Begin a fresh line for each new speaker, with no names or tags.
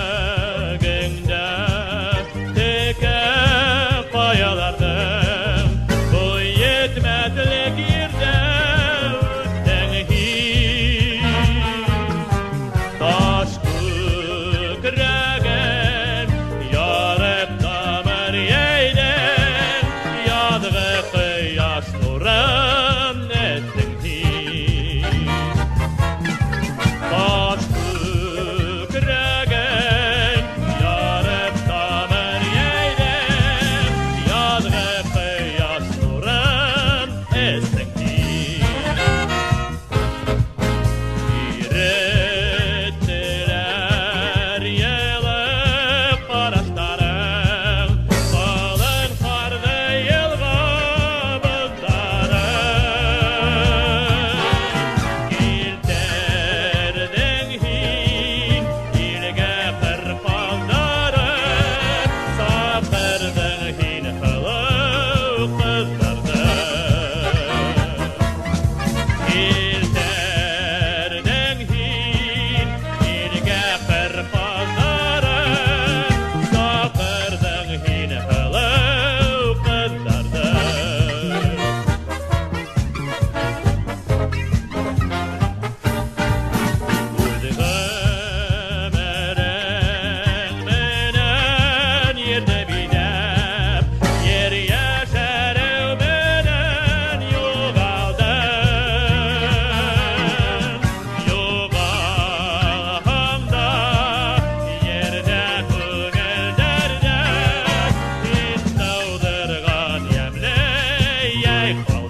Күкрәгеңдә текә ҡаяларҙың буй етмәҫлек ерҙә үҫтең һин. Таш күкрәген ярып тамыр йәйҙең, яҙғы ҡояш нурын эстең һин. Таш күкрәген ярып тамыр йәйҙең, яҙғы ҡояш нурын эстең һин. Иреттеләр йылы ҡараштарың, ҡалын ҡарҙы йылға боҙҙарын. Килтерҙең һин илгә ҡыр ҡаҙҙарын, саҡырҙың һин һылыу ҡыҙҙарҙы. Килтерҙең һин илгә ҡыр ҡаҙҙарын, саҡырҙың һин һылыу ҡыҙҙарҙы. Үҙ ғүмерең менән ерҙе биҙәп, ер йәшәреү менән юғалдың. Юғалһаң да ерҙә, күңелдәрҙә һин тыуҙырған йәмле йәй ҡалыр.